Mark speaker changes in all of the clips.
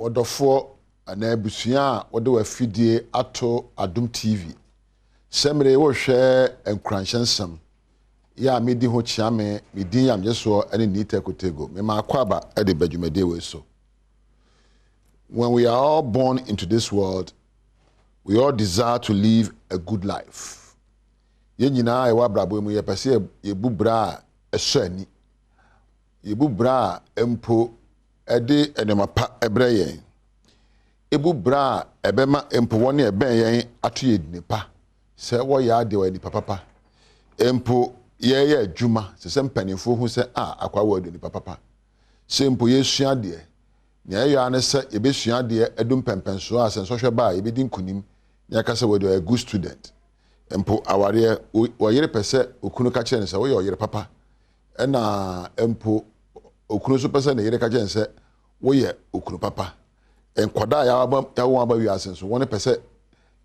Speaker 1: Ɔdɔfoɔ anaa abusua a wɔde w'afidie ato Adom TV sɛ mmere worehwɛ nkuranhyɛ nsɛm yɛ a medi ho kyea me me din yamgyesoɔ ne Nita Kotego mema akwaaba de ba dwumadie wei so. When we are all born into this world, we all desire to live a good life. Yɛn nyinaa yɛwɔ abrabɔ mu yɛpɛ sɛ yɛbu bra a ɛsɔ ani. Yɛbu bra a mpo ɛde nneɛma pa brɛ yɛn. Ebu bra a ɛbɛma mpo wɔn a ɛbɛn yɛn ato yɛn din pa sɛ wɔyɛ adeɛ wɔyɛ nipa papa. Mpo yɛreyɛ adwuma sɛ sɛ mpanimfoɔ hu sɛ a akwa wɔ adu nipa papa. Sɛ mpo yɛsua adeɛ, nea yɛyɛ ara ne sɛ yɛbɛsua adeɛ adu mpɛmpɛnsoɔ a sɛ nsɔhwɛ ba a yɛbɛdi nkunim na yɛaka sɛ wɔde ɔyɛ good student. Mpo awareɛ, ɔyere pɛ sɛ okunu ka kyerɛ no sɛ woyɛ ɔyere papa ɛna mpo okunu nso pɛ sɛ ne yere ka kyerɛ no sɛ woyɛ okunu papa. Nkwadaa a yɛawo wɔn aba wiase nso wɔn pɛ sɛ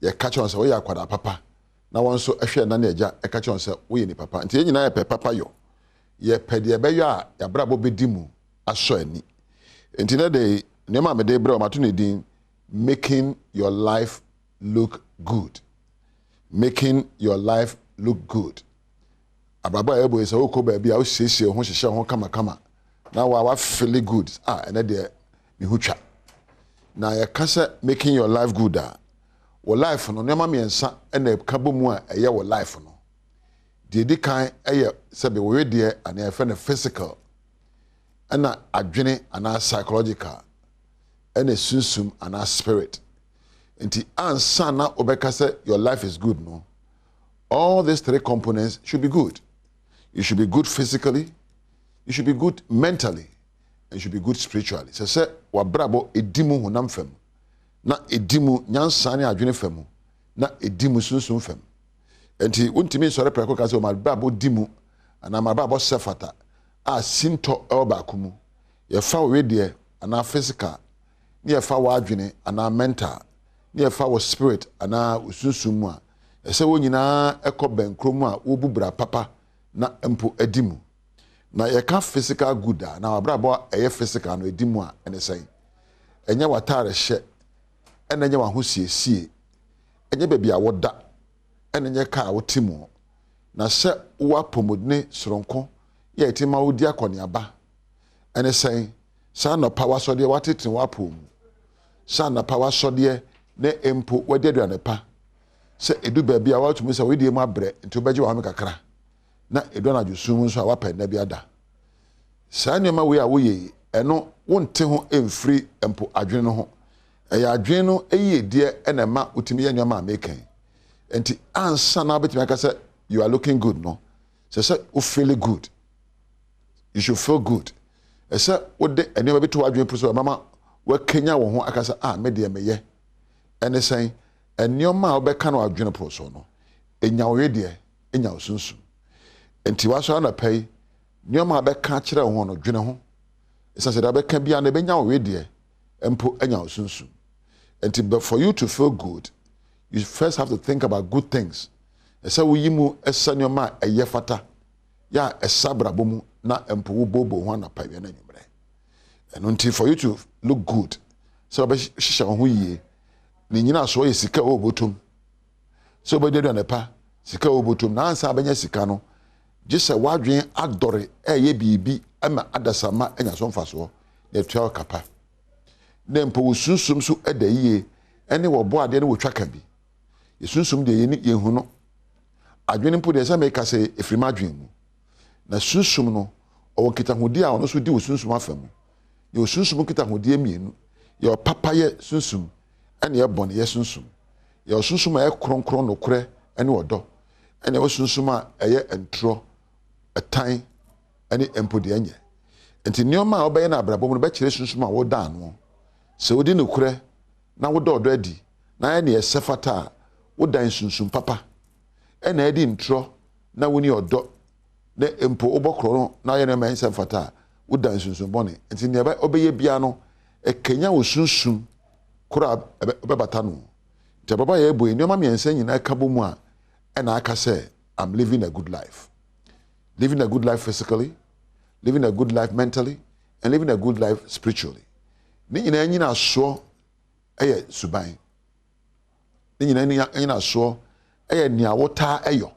Speaker 1: yɛka kyerɛ wɔn sɛ woyɛ akwadaa papa na wɔn nso hwɛ ɛna ne agya ɛka kyerɛ wɔn sɛ woyɛ nipa pa. Nti yɛn nyinaa yɛpɛ papa yɔ. Yɛpɛ deɛ ɛbɛyɔ a yɛabrabɔ bɛdi mu asɔ ani. Nti nɛ de nneɛma a mede brɛ wɔn ato ne din making your life look good. Making your life look good. Abrabɔ a yɛbɔ yi sɛ wokɔ baabi a wosiesie wo ho hyehyɛ wo ho kamakama na wa wa feel good a ɛnɛ deɛ me ho twa. Na yɛka sɛ making your life good a wɔ life no nneɛma mmiɛnsa na ɛka bɔ mu a ɛyɛ wɔ life no. Deɛ ɛdi kan yɛ sɛbe wo wedeɛ anaa yɛfrɛ no physical ɛna adwene anaa psychological ɛna sunsum anaa spirit. Nti ansa na wobɛka sɛ your life is good no, all these three components should be good. You should be good physically, you should be good mentally, and you should be good spiritually. Sɛ sɛ wabrabɔ edi mu honam fam, na edi mu nyansa ne adwene fam, na edi mu sunsum fam. Nti wontumi nsɔre prɛko ka sɛ mabrabɔ di mu anaa mabrabɔ sɛ fata a sintɔ ɛwɔ baako mu. Yɛfa wo wedeɛ anaa physical, ne yɛfa w'adwene anaa mental, ne yɛfa wɔ spirit anaa sunsum mu a, ɛsɛ wɔn nyinaa ɛkɔ bɛnkoro mu a wɔbu bra papa na mpo adi mu. Na yɛka physical good a, na wabrabɔ a ɛyɛ physical no edi mu a ɛne sɛn? Ɛnyɛ w'ataare hyɛ, ɛna ɛnyɛ w'ahosiesie, ɛnyɛ baabi a wɔda, ɛna ɛnyɛ kaa a wote mu. Na sɛ wowɔ apɔmudene soronko yɛ ɛte ma wodi akɔneaba, ɛne sɛn? Saa anɔpa w'asɔdeɛ w'atetene w'apɔw mu. Saa anɔpa w'asɔdeɛ ne mpo w'adi aduane pa. Sɛ edu baabi a watumi sɛ wodeɛ mu abrɛ nti wobɛgye w'ahome kakra. Na edu anadwo sum mu nso a wapɛ nna bi ada. Saa nneɛma wei a woyɛ yi, ɛno wonte ho mfiri mpo adwene no ho. Ɛyɛ adwene no yiedie na ɛma wotumi yɛ nneɛma a meka yi. Nti ansa na wobɛtumi aka sɛ you are looking good no, sɛ sɛ wo feel good. You should feel good. Ɛsɛ wode nneɛma bi to w'adwene po so ɛmama wakanya wo ho aka sɛ ah me deɛ meyɛ. Ɛne sɛn? Nneɛma a wobɛka no adwene po so no, ɛnya wo wedeɛ, ɛnya wo sunsum. Nti wasɔre anɔpa yi, nneɛma a bɛka kyerɛ wo ho no, dwene ho. Ɛsiane sɛ deɛ wobɛka biara no, ɛbɛnya wo wedeɛ mpo anya wo sunsum. Nti but for you to feel good, you first have to think about good things. Ɛsɛ woyi mu ɛsɛ nneɛma a ɛyɛ fata, yɛ a ɛsɛ abrabɔ mu na mpo wobooboo ho anɔpa awia no anwummerɛ. Ɛno nti for you to look good, sɛ wobɛhyehyɛ wo ho yie, ne nyinasoɔ yɛ sika a ɛwɔ bɔtɔm. Sɛ wobɛdi aduane pa, sika a ɛwɔ bɔtɔm. Na ansa bɛnya sika no, gye sɛ w'adwene adɔre ɛyɛ biribi ama adasamma anya so mfasoɔ na atua wo ka pa. Na mpo wo sunsum so da yie ɛne wɔbɔ adeɛ ne wɔtwa ka bi. Yɛ sunsum deɛ yɛni yɛnhu no. Adwene mpo deɛ sɛ meka sɛ ɛfiri m'adwene mu. Na sunsum no, ɔwɔ nkitahodie a ɔno nso di wo sunsum afa mu. Yɛwɔ sunsum nkitahodie mmienu. Yɛwɔ papayɛ sunsum ɛne yɛ bɔneyɛ sunsum. Yɛwɔ sunsum a ɛyɛ kronkron nokorɛ ɛne ɔdɔ. Ɛne yɛwɔ sunsum a ɛyɛ ntorɔ, ɛtan ɛne mpo deɛ ɛnyɛ. Nti nneɛma a wobɛyɛ no abrabɔ mu no bɛkyerɛ sunsum a woda ano. Sɛ wodi nokorɛ na woda ɔdɔ adi na ayɛ nea ɛsɛ fata a, wodan sunsum papa. Ɛna adi ntorɔ na wonni ɔdɔ na mpo wobɔ korɔ no na ayɛ nneɛma ɛnsɛ mfata a, wodan sunsum bɔne. Nti nea wobɛyɛ biara no, ɛkanyan wo sunsum koro a ɛbɛbata no. Nti abrabɔ a yɛrebɔ yi, nneɛma mmiɛnsa nyinaa ka bɔ mu a, ɛna aka sɛ I'm living a good life. Living a good life physically, living a good life mentally, and living a good life spiritually. Ne nyinaa nyinasoɔ yɛ suban. Ne nyinaa nyinasoɔ yɛ nea wotaa yɔ.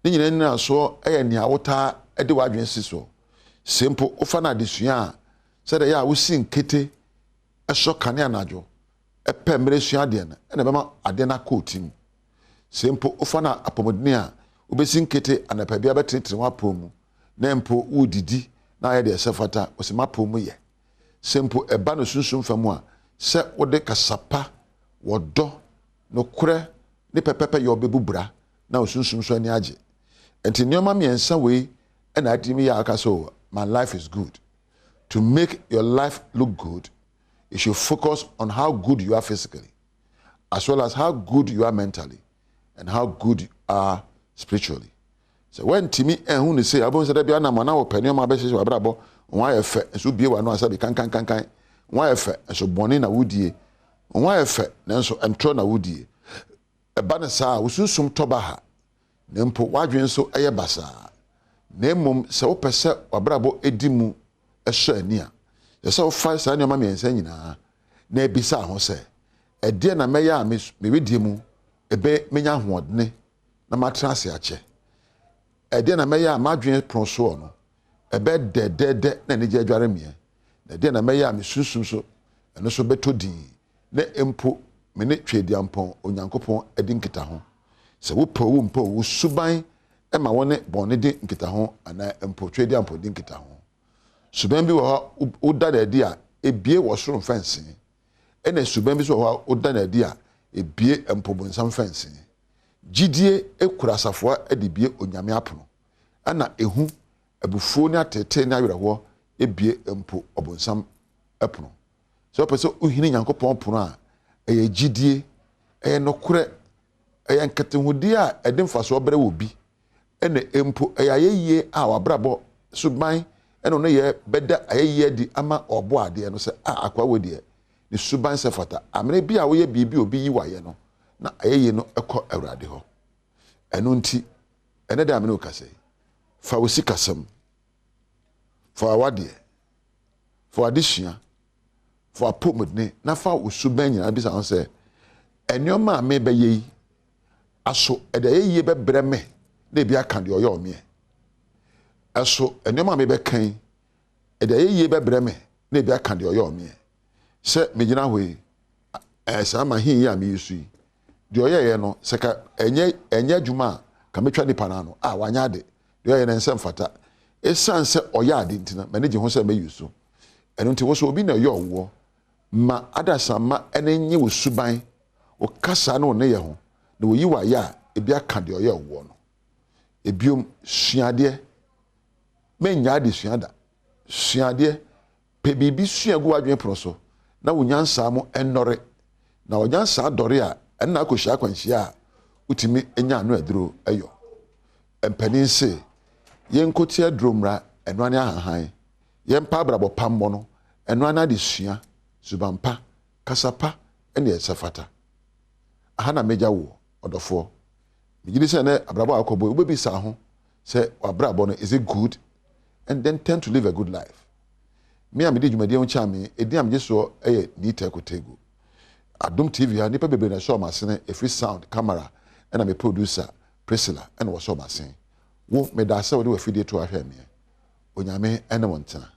Speaker 1: Ne nyinaa nyinasoɔ yɛ nea wotaa de w'adwene si soɔ. Sɛ mpo wofa no adesua a, sɛdeɛ ɛyɛ a wosi nkete sɔ kanea anadwo pɛ mmerɛ sua adeɛ no, ɛna ɛbɛma adeɛ no akɔ wo tirim. Sɛ mpo wofa no apɔmuden a, wobɛsi nkete anapa biara bɛtenetene w'apɔw mu, na mpo woredidi na ayɛ deɛ ɛsɛ fata, wose m'apɔw mu yɛ. Sɛ mpo ɛba no sunsum fa mu a, sɛ wode kasa pa, ɔdɔ, nokorɛ, ne pɛpɛpɛyɔ bɛbu bra na wo sunsum nso ani agye. Ɛnti nneɛma mmiɛnsa wei na atumi yɛ a woka sɛ oh, my life is good. To make your life look good, you should focus on how good you are physically, as well as how good you are mentally, and how good you are spiritually. Sɛ woantumi anhu no sei a, wobɛhu sɛ da biara nam a na wopɛ nneɛma a bɛhyehyɛ w'abrabɔ, wo ho ayɛ fɛ, nso wobue w'ano a sɛbe kankankankan, wo ho ayɛ fɛ, nso bɔne na wodie, wo ho ayɛ fɛ, nanso ntorɔ na wodie. Ɛba no saa a, wo sunsum tɔ baha, na mpo w'adwene nso yɛ basaa. Na mmom sɛ wopɛ sɛ w'abrabɔ di mu sɔ ani a, ɛsɛ sɛ wofa saa nneɛma mmiɛnsa nyinaa na bisa ho sɛ, Ɛdeɛn na mɛyɛ a me wedeɛ mu ɛbɛ menya ahoɔdene na matena ase akyɛ? Ɛdeɛn na mɛyɛ a m'adwene pono soɔ no ɛbɛ dɛdɛɛdɛ na anigye adware meɛ? Na ɛdeɛn na mɛyɛ a me sunsum so ɛno nso bɛtɔ dinn na mpo me ne Tweaduampɔn Onyankopɔn adi nkitaho? Sɛ wopɛ o wompɛ o, wo suban ma wo ne bɔne di nkitaho anaa mpo Tweaduampɔn di nkitaho. Suban bi wɔ hɔ a woda no adi a ebue wɔ soro mfɛnsee, ɛna suban bi nso wɔ hɔ a woda no adi a ebue mpo bonsam mfɛnsee. Gyidie kura safoa de bue Onyame apono, ɛna ehu, abufuo ne ateetee ne awerɛhoɔ bue mpo ɔbonsam pono. Sɛ wopɛ sɛ wohini Nyankopɔn pono a, ɛyɛ gyidie, ɛyɛ nokorɛ, ɛyɛ nketehodie a ɛde mfasoɔ brɛ wɔ bi, ɛna mpo ɛyɛ ayɛyie a w'abrabɔ suban ɛne wo nneyɛɛ bɛda ayɛyie adi ama Ɔbɔadeɛ no sɛ, ah akoa wei deɛ, ne suban sɛ fata. Amene bi a woyɛ biribi a obi yi wo ayɛ no, na ayɛyie no kɔ Awurade hɔ. Ɛno nti, ɛnɛ da a me ne wo kasa yi, fa wo sikasɛm, fa w'awadeɛ, fa w'adesua, fa w'apɔmudene, na fa wo suban nyinaa bisa ho sɛ, nneɛma a mebɛyɛ yi, aso ɛde ayɛyie bɛbrɛ me na ebi aka deɛ ɔyɛ ɔmeɛ? Ɛso nneɛma a mebɛka yi, ɛde ayɛyie bɛbrɛ me na ebi aka deɛ ɔyɛ ɔmeɛ? Sɛ megyina hɔ yi, ɛɛ saa mahin yi a meyi so yi, deɛ ɔyɛeɛ no, sɛ ka ɛnyɛ ɛnyɛ adwuma a, ka mɛtwa nipa no ano. A wanyɛ ade. Deɛ ɔyɛ no ɛnsɛ mfata. Ɛsiane sɛ ɔyɛ ade nti no, m'ani gye ho sɛ mɛyi so. Ɛno nti, wo so obi na ɛyɛ ɔwoɔ. Ma adasamma ani nnye wo suban, wo kasa ne wo nneyɛ ho, na wɔyi wo ayɛ a, ebi aka deɛ ɔyɛ ɔwoɔ no. Ebiom, sua adeɛ. Mɛnnyae adesua da. Sua adeɛ. Pɛ biribi sua gu w'adwene pono so na wo nyansa mo nnɔre. Na wo nyansa dɔre a, ɛno na akɔhyia akwanhyia a wotumi nya ano aduro yɔ. Mpanin se, yɛnkɔti aduro mmra, ɛno ara ne ahahan. Yɛmpa abrabɔ pa mmɔ no, ɛno ara ne adesua, suban pa, kasa pa ne ɛsɛ fata. Aha na mɛgya woɔ, ɔdɔfoɔ. Megye di sɛ ɛnɛ abrabɔ a wokɔbɔ yi, wobɛbisa ho sɛ w'abrabɔ no, is it good? And then tend to live a good life. Me a medi dwumadie ho kyɛn me, edin a megye soɔ yɛ Nii Teku Tegu. Adom TV ha, nnipa bebree na ɛsɔɔ m'asene, ɛfiri sound, camera, ɛna me producer, Priscilla, ɛna wɔsɔɔ m'asen. Wo, medaa sɛ wode w'afidie too ha hwɛɛ meɛ. Onyame ne wo ntena.